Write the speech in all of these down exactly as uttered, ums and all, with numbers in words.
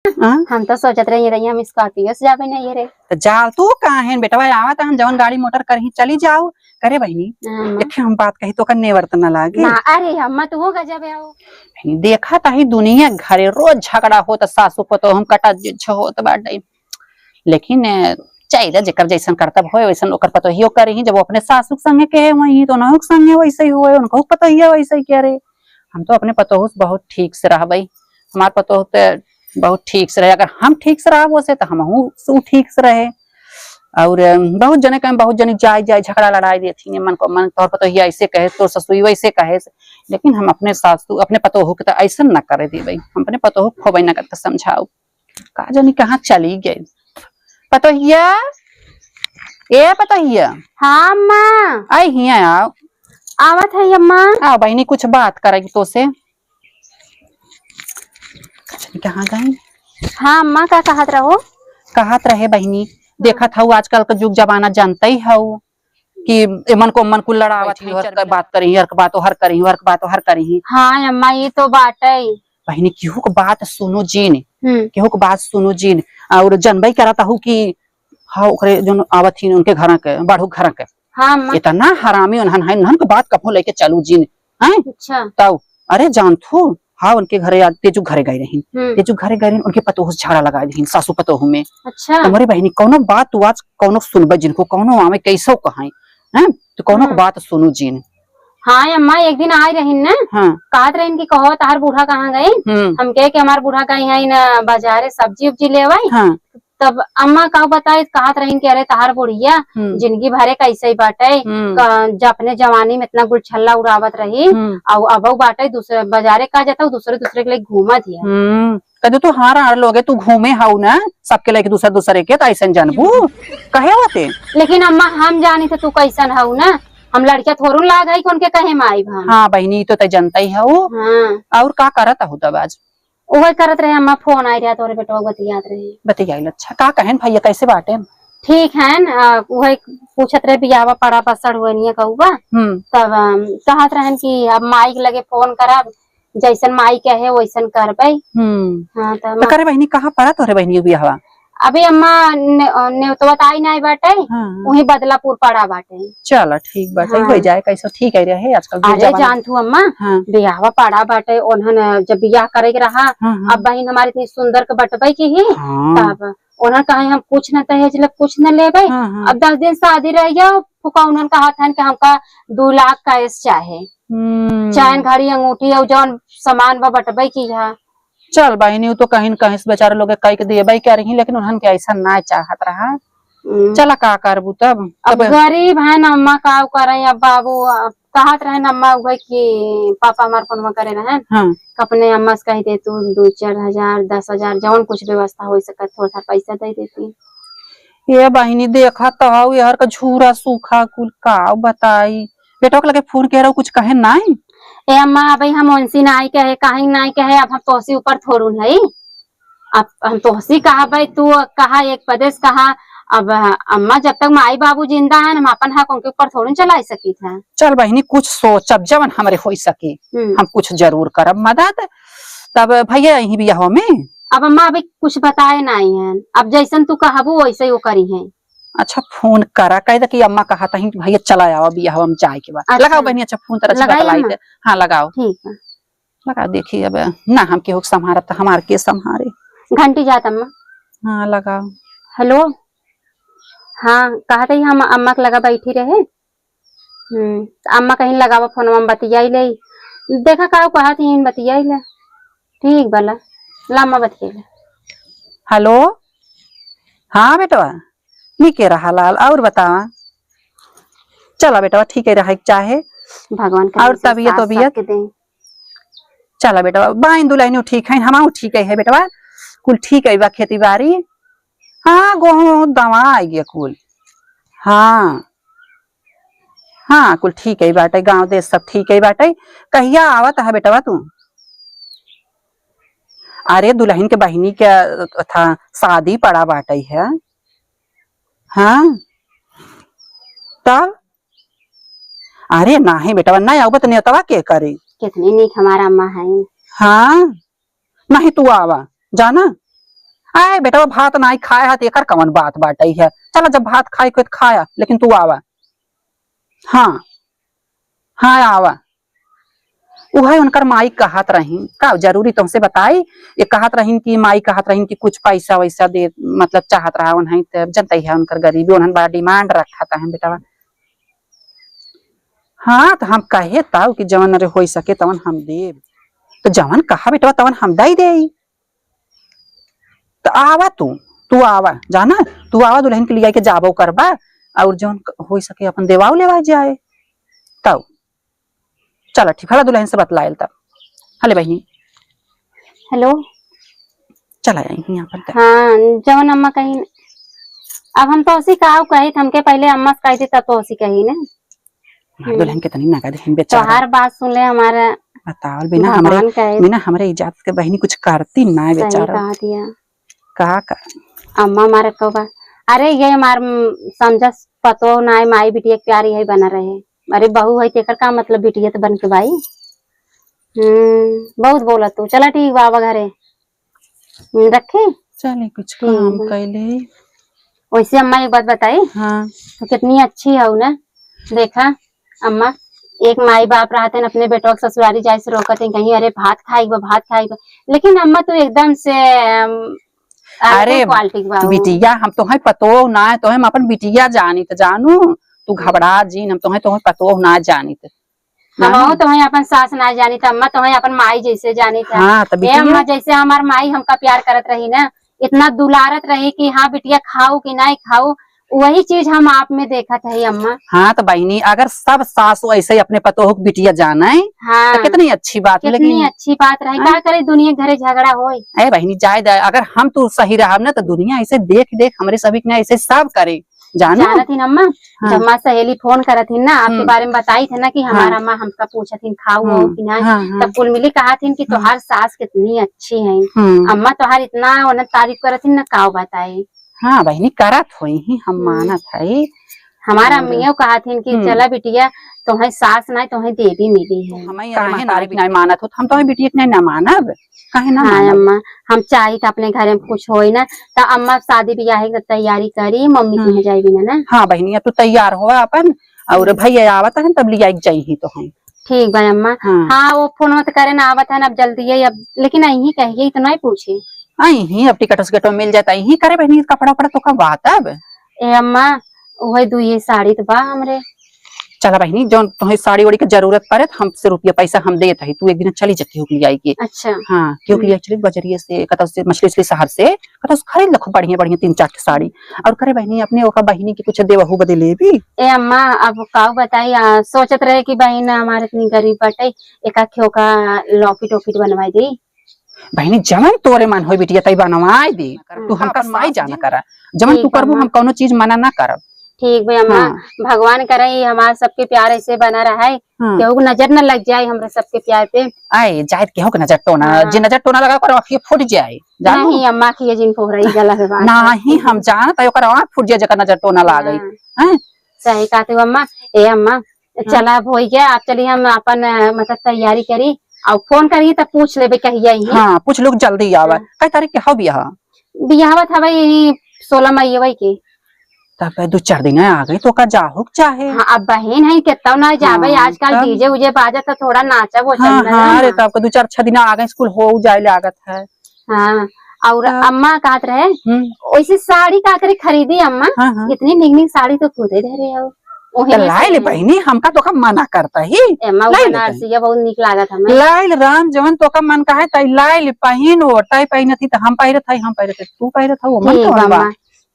हाँ? हम तो सोचत रही रही हम Scorpio से जाबे नहीं रे। तो जाल तू काहेन बेटवा, आवत हम जवन गाड़ी मोटर करही चली जाओ। करे बहिनी, हाँ, माँ। एक हम बात कही तो का नेवर त ना लागे। ना, अरे अम्मा तू हो गजब है हो। देखा ताही दुनिया घरे रोज झगड़ा होत, सासू पतोह हम कटा जे छ होत बाटे। लेकिन, अ, चाहिए जेकर जैसन कर्तव्य होए वैसन ओकर पतोहियो करही। जब वो अपने सासू के संगे कहे वही तो उनहु के संगे वैसे ही होए, उनको पतोहिया वैसे ही करे। हम तो अपने पतोह से बहुत ठीक से रहबई। हमार पतोह ते बहुत ठीक से रहे, अगर हम ठीक से रहब ओसे तो हमहू से ऊ ठीक से रहे। और, अम, बहुत जने कहें, बहुत जने जाए जाए झगड़ा लड़ाई देती हैं, मन को मन तोहर पतोहिया ऐसे कहे, तोर ससुई वैसे कहे। लेकिन हम अपने सासू अपने पतोह के तो ऐसा ना करे देबई, हम अपने पतोह को खोबई ना करके समझाओ। का जानी कहाँ चली गई पतोहिया। ए पतोहिया। हाँ अम्मा। आई हिया आओ। आवत है अम्मा। आओ बहिनी, कुछ बात करेगी तो से। का जानी कहाँ गई? हाँ अम्मा, का कहत रहो? कहत रहे बहिनी, देखत हऊ आजकल का जुग जमाना जानते ही हऊ कि एमन को मन कुल लड़ावत ही, हर बात करी, हर बात हर करी, हर बात हर करी। हाँ अम्मा, ये तो बात है। बहिनी, केहू के बात सुनो जीन, हम्म। केहू के बात सुनो जीन। और जनबई करत हऊ कि हाँ, ओकरे जोन आवत ही उनके घर के, बड़ू घर के। हाँ, अम्मा। इतना हरामी उन्हन है, उन्हन के बात कभू लेके चलू जीन, हैं? अच्छा। तब, अरे जानथू, हाँ, उनके घरे आज तेजू घरे गई रही। हम्म। तेजू घरे गई रही, उनके पतोह से झगड़ा लगा दी, सासू पतोह में। अच्छा। तो मोरी बहिनी, कौनो बात तू आज कौनो सुनबे जिनको, कौनो आवे कैसो कहाई, हैं? तो कौनो के हम्म। बात सुनू जीन। हाँ अम्मा, एक दिन आई रही ना, हाँ। कहत रही कि कहो तहार बूढ़ा कहाँ गई? हम्म। हम कहे कि हमार बूढ़ा गई है ना बाजारे सब्जी उब्जी ले आई। हाँ। तब अम्मा का बताई, कहत रही कि अरे तहार बुढ़िया हम्म। जिंदगी भरे कैसे ही बाटे, हम्म। क-, ज-, अपने जवानी में इतना गुलछल्ला उड़ावत रही, हम्म। और अब बाटे दूसरे बाजारे का जाता, दूसरे दूसरे के लिए घूमत ही है। हम्म। कदे तो हार आर लोगे तू घूमे हाउ ना, सबके लेके दूसर दूसरे के, तो ऐसन जानबू। कहे होते। लेकिन अम्मा, हम जानी थे तू कैसन हाउ ना, हम लड़किया थोड़ू लाग है कि उनके कहे में आइब हम। हाँ बहिनी, तो तै जनता ही हाउ। हाँ। और का करत हऊ तब आज? उहे करत रहे अम्मा, फोन आई रहा तोरे बेटवा बतियात रहे। बतियाइल, अच्छा। का कहन भैया, कैसे बाटे? ठीक है न, आ, उहे पूछत रहे बियाहवा पड़ा बसड़ हुए नहीं कहुआ। हम्म। तब, अम, कहत रहन कि अब माई के लगे फोन करब, जैसन माई कहे वैसन करबे। हम्म। हाँ, तो तो करे बहिनी, कहाँ पड़ा तोहरे बहिनी बियाहवा? अभी अम्मा ने-, नेवतवा तो आई नाई बाटे, हाँ, हाँ। वहीं बदलापुर पड़ा बाटे। चलो ठीक बाटे, हाँ। हो जाए, कैसो ठीक है रहे आजकल जुग अरे जमाना। जान तू अम्मा, हाँ। बियाहवा पड़ा बाटे, उन्हन जब बियाह करे के रहा, हाँ, हाँ। अब बहिन हमारी इतनी सुंदर के बटबे की ही, हाँ। तब उन्हन कहे हम कुछ न दहेज ले, कुछ न लेबे। हाँ, हाँ। अब दस दिन शादी रह गया, फुका उन्हन कहा था कि हमका दो लाख कैश चाहे। हम्म। चैन, घड़ी, अंगूठी और जौन सामान बा बटबे की है। चल बहिनी, उ तो कहीं न कहीं से बेचारे लोग कई के देबे करिहीं, लेकिन उन्हन के ऐसा ना चाहत रहा। हम्म। चला का करबू तब? अब तब गरीब है न अम्मा, का करे अब बाबू, अब कहत रहे न अम्मा उहे कि पापा हमार फोनवा करे रहे, हाँ। अपने अम्मा से कह दे तू दो चार हजार, दस हजार, जौन कुछ व्यवस्था हो सके, थोड़ा सा पैसा दे देती। ये बहिनी देखा तो हऊ, यार का झूरा सूखा कुल का बताई। बेटवा के लगे फोन के रहो, कुछ कहे नाई? ए अम्मा, अबे हम उनसे नाई कहे, काहे नाई कहे, अब हम तोसी ऊपर थोड़ू हई। अब हम तोसी कहा भाई, तू कहा एक पदेश कहा। अब अम्मा, जब तक माई बाबू जिंदा है, हम अपन हक उनके ऊपर थोड़ू चला सकी था। चल बहिनी, कुछ सोच, अब जवन हमरे हो सके, हम्म। हम कुछ जरूर करब मदद। तब भैया यहीं बियाह में? अब अम्मा अभी कुछ बताए नाई है, अब जैसन तू कहबू वैसे ही वो करी है। अच्छा, फोन करा, कह दे कि अम्मा कहा तहीं कि भैया चला आवा, बियाह हम जाए के बा। अच्छा। लगाओ बहिनी, अच्छा, फोन तरह से लगाई बतलाई अम्मा? दे। हाँ, लगाओ। ठीक है। लगाओ, देखी अब ना हम केहू के संभारब त हमार के संभारे। घंटी जात अम्मा। हाँ, लगाओ। हेलो, हाँ, कहा तहीं हम अम्मा के लगा बैठी रहे। हम्म, त अम्मा कहीं लगावा फोनवा में बतियाई ले। देखा का कहत ही बतियाई ले। ठीक बा ला, ला अम्मा बतियाई ले। हेलो, हाँ बेटवा, निके रहा लाल, और बतावा। चला बेटवा, ठीक है रहे के चाहे। भगवान करे और ऐसे तबियत साथ वबियत? सबके दें। चला बेटवा, बाइन दुलाइनो ठीक है, हमाऊ ठीक है, है बेटवा, कुल ठीक है बा खेती बाड़ी। हाँ, गोहूँ दवा आई गया कुल। हाँ, हाँ, कुल ठीक है बाटे, गाँव देश सब ठीक है बाटे। कहिया आवत है बेटवा तू? अरे दुलहिन के बहिनी के, अ, था, शादी पड़ा बाटे है। हाँ, तब? अरे नाही बेटवा, नहीं आउबे त नेवतवा के करी? कितनी नीक हमार अम्मा है। हाँ, नहीं तू आवा, जाना, आए बेटवा, भात नाई खाए हा, त एकर कवन बात बाटइ है? चला, जब भात खाए के होई त खाया, लेकिन तू आवा। हाँ, हाँ, आवा। उहइ उनकर माई कहत रहिन, का जरूरी तोहसे बताई? ये कहत रहिन कि माई कहत रहिन कि कुछ पैसा वैसा दे, मतलब चाहत रहा उन्हइ, त जनतइ है उनकर गरीबी, उन्हन बड़ा demand रखत हैं बेटवा। हाँ, त हम कहे तउ कि जवन अरे होइ सके तवन हम देब। त जवन कहा बेटवा तवन हम दइ देई। त आवा तू, तू आवा, जाना, तू आवा, दुलहिन के लियाइ के जाबो करबा, अउर जवन क-, होइ सके अपन देवाउ लेवा जाए। तउ चला ठीक, भला दुलहिन से बतलाइल तब। हले बहिनी। हेलो। चला आई हियाँ पर तब। हाँ, जवन अम्मा कहिन, अब हम तोहसी काउ कहित, हमके पहिले अम्मा से कहित, तब तोहसी कहिन। हमार हम्म। दुलहिन के तनी नगद हिन बेचारा। तोहार बात सुन ले हमारा बतावल, बिना हमरे, भगवान कहे। बिना हमरे इज्जत के बहिनी कुछ करती ना सही बेचारा। कहा दिया। का कर? अम्मा हमारे को बा, अरे ये हमार, म, समझस पतो ना है, माई बिटिया के प्यार यही बना रहे। अरे बहू है तेकर का मतलब बिटिया तो बन के बाई। हम्म, बहुत बोला तू। चला ठीक बा, आवा घरे। हम्म, रखे? चले कुछ ठीक काम बा। कैले। वैसे अम्मा एक बात बताई, हाँ। तू कितनी अच्छी हऊ ना। देखा अम्मा, एक माई बाप रहते हैं अपने बेटवा के ससुरारी जाए से रोकत हैं, कहीं अरे भात खाई बा, भात खाई बा, लेकिन अम्मा तू एकदम से, अम, अलगे अरे quality के बा हो। बिटिया, हम तोहइ पतोह ना, तोहइ हम अपन बिटिया जानित जानू, तू घबरा जिन, हम तोहइ, तोहइ पतोह ना जानित। हम हाँ। तोहइ अपन सास ना जानित, अम्मा तोहइ अपन माई जैसे जानित। हाँ, त ए बिटिया अम्मा, जैसे हमार माई हमका प्यार करत रही ना, इतना दुलारत रही कि हाँ बिटिया खाऊ कि नाहीं खाऊ, वही चीज हम आप में देखत है अम्मा। हाँ, त बहिनी, अगर सब सास ऐसे अपने पतोह के बिटिया जाने, हाँ। त कितनी अच्छी बात, कितनी लेकिन अच्छी बात रही। हाँ। का करे दुनिया घरे झगड़ा होई। ए बहिनी, जाए दे, अगर हम तू सही रहब ना, त दुनिया ऐसे देख देख हमरे सभी के ना ऐसे सब करे, जानू? जानत ही ना अम्मा, हाँ। जब हमार सहेली फोन करत ही ना, आपके हम्म। बारे में बताई थे ना कि हमार हाँ। अम्मा हमका पूछत ही, खाऊ हम्म। हो कि ना, हाँ, हाँ। तब कुल मिली कहा थी कि हम्म। तोहार सास कितनी अच्छी है। हम्म। अम्मा तोहार इतना उन्हें तारीफ करत ही ना, काव बताई। हाँ बहिनी, करत होई ही, हम हम्म। मानत है। हमार और अम्मियो कहत हिन कि हम्म। चला बिटिया, तोहइ सास नाहीं, तोहइ देवी मिली है। हम काहे महतारी तारीफ नाहीं मानत हो, हम तोहइ बिटिया के नाहीं ना मानब, काहे ना हाँ मानब? अम्मा, हम चाहित अपने घरे में कुछ होई ना, त अम्मा शादी बियाह के तैयारी करी, मम्मी हम्म। के यहाँ जाई बिना ना। हाँ बहिनी, अब तू तैयार हो अपन, और हम्म। भैया आवत हन, तब लियाई के जाई ही तोहइ। ठीक बा अम्मा। हाँ। हाँ, वो फोन मत करे ना, आवत है ना, अब जल्दी है, अब लेकिन अहीं कहिए, इतना ही पूछे। अहीं, अब टिकट उस्कट मिल जाता, अहीं करे बहिनी, कपड़ा उपड़ा तो कब आता अब? ए अम्मा, वही दुई साड़ी तो बा हमरे। चला बहिनी, जौन तुम्हें साड़ी ओड़ी के जरूरत पड़े, तो हमसे रुपया पैसा हम देत हई, तू एक दिन चली जा केहू के लियाई के। अच्छा। हाँ, केहू के हम्म। लियाई चली बजरिया से, कतौ से मछली उछली शहर से, कतौ से खरीद लखो बढ़िया बढ़िया तीन चार ठे साड़ी। और करे बहिनी, अपने ओका बहिनी के कुछ देवहू बदे लेबी। ए अम्मा, अब काऊ बताई, आ, सोचत रहे कि बहिन हमार इतनी गरीब बाटे, एका खेओ का लॉकेट ओकेट बनवाई दे। बहिनी, जवन तोरे मन होई बिटिया, तई बनवाई दे। हाँ। तू हमका अपन माई जाना करा, जवन तू करबू, हम कौनो चीज मना ना करब। ठीक बा अम्मा, हाँ। भगवान करे ई हमार सबके प्यार ऐसे बना रहे, हाँ। केहू के नजर न लग जाए हमरे सबके प्यार पे। आए, जाए केहू के नजर टोना, हाँ। जे नजर टोना लगा, ओकर आँखिए फूट जाए, जानू? नहीं अम्मा, आँखिए जिन फोहराई गलत बात है। नहीं, हम जानत है, ओकर आँख फूट जाए, जेकर नजर टोना लागे। हाँ। हैं? सही कहते हो अम्मा। ए अम्मा, हाँ। चला अब होई गया, आप चली हम अपन, अ, मतलब तैयारी करी, और फोन करी तब पूछ लेबे कहिया ही। हाँ, पूछ लो, जल्दी आवा। हाँ। कै तारीख के हौ बियाह? बियाहवा था भाई यही सोलह मई वही के। तब दो चार दिन आ गई तो का जाहू के चाहे। हाँ, अब बहिन है कितना ना जाबे, हाँ, आजकल तब। डीजे उजे बाजत तो थोड़ा नाचब वो हाँ, चल हाँ, अरे तब का दो चार छह दिन आ गए, स्कूल हो जाए लागत है। हाँ, और तब। अम्मा कहत रहे, हम्म। वैसे साड़ी का करे खरीदी अम्मा? हाँ, हाँ। इतनी निक निक साड़ी तो खुदे धरे हो। ओहे तो में लाई से ले है। बहिनी, हमका तो का मना करता ही। ए अम्मा, वो लाई ले बनारसी बहिनी। ये बहुत निक लागत हमें। लाई ले राम, जवन तो का मन कहे, ताई लाई ले, पहिन वो, ताई पहिनत ही तो हम पहिरत हई, हम पहिरत हई, तू पहिरत हऊ, मन ठीक कौन बा बा? अम्मा।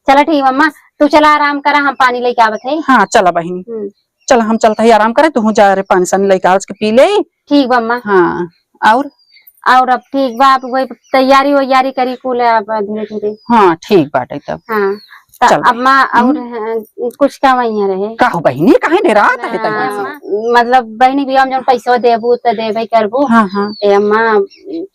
चला ठीक बा अम्मा, तू चला आराम करा, हम पानी लेके आवत हई। हाँ, चला बहिनी। हम्म। चल, हम चलत हई आराम करे, तू जा रे, पानी सानी लेके आज के पी ले। ठीक बा अम्मा। हाँ, और? और अब ठीक बा, अब वही तैयारी वैयारी करी कुल अब धीरे धीरे। हाँ, ठीक बाटे तब। हाँ, त चल अम्मा, बहिनी। और, हम्म। हाँ, कुछ काम वही रहे। का हो बहिनी, काहे डेरात है हाँ, तनिया से? अम्मा, मतलब बहिनी बियाह में जौन पैसा देबू त देबे करबू। हाँ, हाँ। ए अम्मा,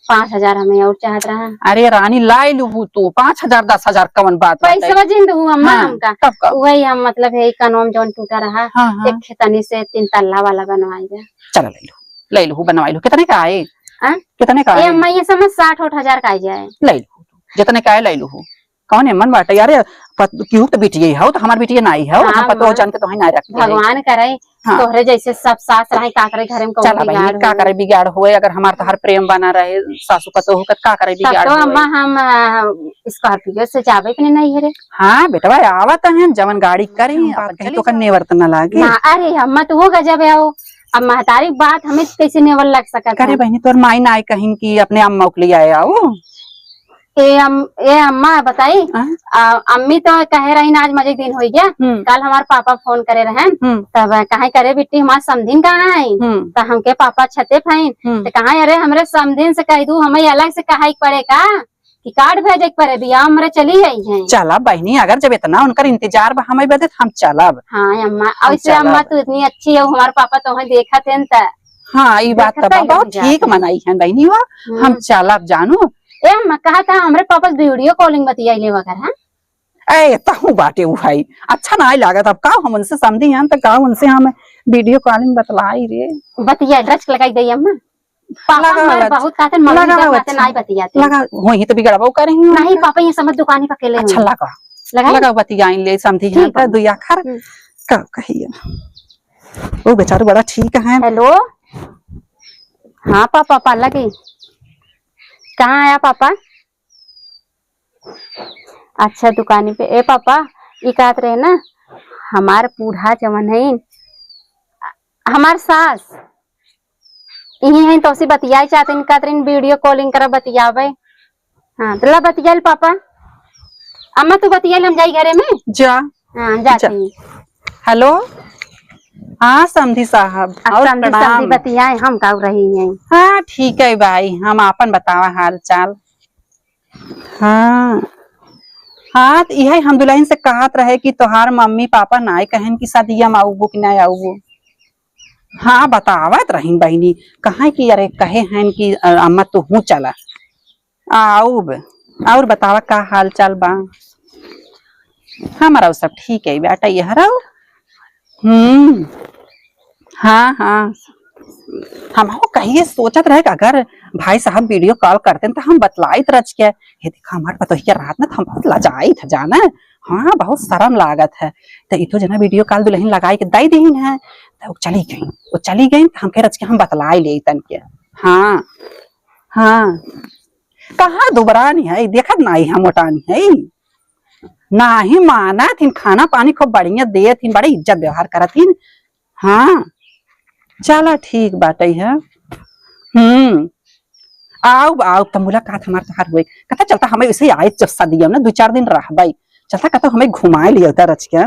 पाँच हजार हमें और चाहत रहा। अरे रानी, लाई लूबू तू, पाँच हजार, दस हजार कवन बात बाटे? पैसा जिन दू अम्मा हाँ, हमका। तब का? वही हम मतलब है कानवा में जौन टूटा रहा, हाँ, हाँ। एक खेतनी से तीन तल्ला वाला बनवाई दे। चला ले लो, ले लो, बनवाई लो। कितने का आए? हाँ? कितने का ए आए? अम्मा, ये समझ साठ ओठ हजार का आ जाए। ले लो। जितने काहे लइ लूहू। कौन एमन बाटे? अरे, पत-, केहू त बिटिये हौ, त हमार बिटिये नाई हौ, हम हाँ, पतोह माँ। जान के तोहई नाई रखते हैं। भगवान करे, हाँ। तोहरे जैसे सब सास रहे, का करे घरे में कौन चला बहिनी, बिगाड़ का होए? करे बिगाड़ होए, अगर हमार तोहार प्रेम बना रहे, सासू पतोह के, का करे तब बिगाड़ तो होए? अम्मा हम, आ, Scorpio से जाबे के नहीं है रे। हाँ, बेटवा, आवत हैं, जवन गाड़ी करी, हम आपन बात चली कही तो का जाओ। नेवर त ना लागे। ना, अरे, अम्मा तो वो गजब है, वो अब महतारी बात हमें कैसे नेवर लग सकत करे है? बहिनी, तोर माई नाई कहिन कि अपने अम्मा के लिए आए आओ। ए अम-, ए अम्मा बताई, हाँ? आ, अम्मी तो कहे रही ना, आज मजे दिन होइ गया। हम्म। कल हमार पापा फोन करे रहन, हम्म। तब कहे, "करे बिट्टी, हमार समधिन कहाँ है?" हम्म। त हमके पापा छते फैन, हम्म। त कहा, "अरे, हमरे समधिन से कह दू, हमें अलग से कहे के पड़े का कि कार्ड भेजे के पड़े, बियाह हमरे चली आई हैं।" चला बहिनी, अगर जब इतना उनकर इंतजार बा हमें बदे, त हम चलब। हाँ अम्मा, हम ऐसे अम्मा चलब। तू इतनी अच्छी है, हमार पापा तोहे देखत हैं त हाँ, ई बात देखत तो बा, ही बहुत रह ठीक जात है। मनाई है बहिनी हो, हम्म। हम चलब जानू। ए अम्मा, कहा था हमरे पापा से video calling बतियाई लेवा कर, हाँ? ए, तहु बाटे उ भाई, अच्छा नाई लागत। अब का हम उनसे समधी हैं, त का उनसे हम video calling बतलाई रे? बतिया, address लगाई दे अम्मा। पापा लगाओ हमारे बच-, बहुत कहते हैं, मम्मी लगाओ जब बातें बच्चा। नाई बतियाते। लगा, वही तो बिगड़बो करे ही नहीं, उनका। पापा ये समझ दुकान ही पकड़े लगा, हैं। लगा। लगाई? लगाओ, बतियाई ले समधी हैं, ठीक है, तो अम्मा। दुई आखर हम्म। का कहिए। वो बेचारू बड़ा ठीक है। Hello, हाँ पापा, पाला की कहाँ आया पापा? अच्छा, दुकानी पे। ए पापा, ई कहत रहे ना, हमार बूढ़ा जवन है, हमार सास, इही है, तोसे बतियाई चाहते हैं, कहत रहे, video calling करा, बतियावे। हाँ, तो ला बतियाल पापा। अम्मा, तू बतियाल, हम जाई घरे में। जा। हाँ, जाती जा। हूँ। Hello, हाँ समधी साहब, अब और समधी, प्रणाम। समधी बतियाए, हम का रही हैं। हाँ, ठीक है भाई, हम आपन बतावा हाल चाल। हाँ, हाँ, त इहे हम दुलहिन से कहत रहे कि तोहार मम्मी पापा नाय कहेन कि सदिया में आउबू कि नाय आउबू। हाँ, बतावत रहीन बहिनी, कहे कि अरे कहे हैं कि, अ, अम्मा तू हूँ चला। आउब, और बतावा का हाल चाल बा? हमारा सब ठीक है बेटा, यह रहो। हम्म, हाँ, हाँ। हमहू कहिए सोचत रहे कि अगर भाई साहब video call करते हैं तो हम बतलाइत रच के। हे देखा, हमार पतोहिया रात में तो हम बहुत लजाइत है जाना। हाँ, बहुत शर्म लागत है। तो इतो जना video call दुलहिन लगाई के दई दीन है। तो वो चली गई, वो चली गई तो हम कह रच के हम बतलाई ले तन के। हाँ, हाँ। कहाँ दुबरानी है, देखत नाई है, मोटानी है। नाही मानत हिन, खाना पानी खूब बढ़िया देत हिन, बड़ी इज्जत व्यवहार करत हिन। हाँ, चला ठीक बाटे है। हम्म, आउब, आउब, त मुलाकात हमार तोहार होई। कथा चलता हमें वैसे आए जब सदिया में दुई चार दिन रहबई। चलता कतो हमें घुमाए लिया उधर रच के।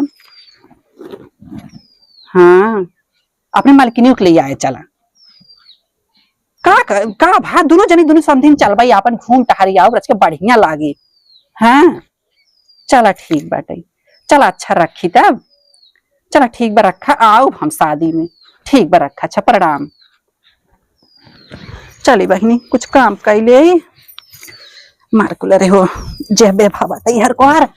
हाँ, अपने मलकिनी के ले आए चला। का, का, का भा दुनो जनी दुनो समधिन चलबई, आपन घूम टहरी आउब, रच के बढ़िया लागी। हाँ, चला ठीक बाटे, चला अच्छा रखी तब, चला ठीक बा रखा, आउब हम शादी में, ठीक बा रखा, अच्छा प्रणाम। चली बहिनी कुछ काम कैले, मार कुलरे हो, जे बेभा बाटे हर कोहर,